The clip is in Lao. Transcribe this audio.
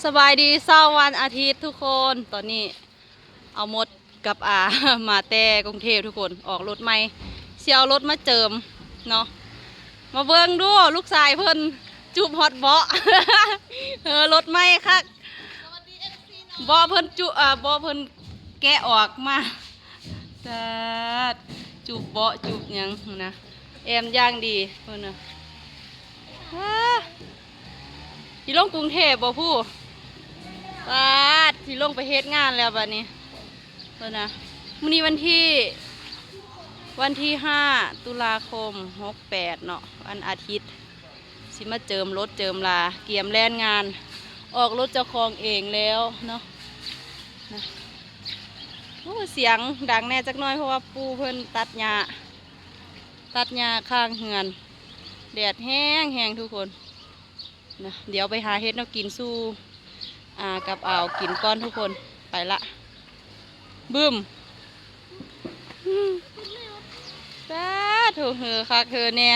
ສະບາຍດີເຊົ້າວັນອາທິດທຸກຄົນ. ຕອນນີ້ເອົາມົດກັບອາ ມາແຕ່ກຸງເທບທຸກຄົນ ອອກລົດໃໝ່ ຊິເອົາລົດມາເຈີມເນາະ. ມາເບິ່ງດູ ລູກຊາຍເພິ່ນຈູບຮອດເບາະ ເອີ ລົດໃໝ່ຄັກ ເບາະເພິ່ນຈຸ ເອີ ເບາະເພິ່ນແກະອອກມາ ສາດ ຈູບເບາະຈູບຫຍັງນະ ແອ້ມຢ່າງດີເພິ່ນນະ. ວ້າ ຊິລົງກຸງເທບບໍ່ຜູ້? ປາດ ຊິລົງໄປເຮັດງານແລ້ວບັດນີ້ ເບິ່ງນະ. ມື້ນີ້ວັນທີ ວັນທີຫ້າ ຕຸລາຄົມ ຫົກແປດເນາະ ວັນອາທິດ ຊິມາເຈີມລົດເຈີມລາ ກຽມແລ່ນງານ ອອກລົດເຈົ້າຂອງເອງແລ້ວເນາະ ນະ. ໂອ້ ສຽງດັງແດ່ຈັກໜ້ອຍ ເພາະວ່າປູ່ເພິ່ນຕັດຫຍ້າ ຕັດຫຍ້າຂ້າງເຮືອນ ແດດແຮງໆ ທຸກຄົນນະ. ດຽວໄປຫາເຮັດແນວກິນສູ່ອາກັບອາວກິນກ່ອນທຸກຄົນ. ໄປລະ ບຶ້ມ ສາທຸ ເຮີຄັກເຮີແນ່.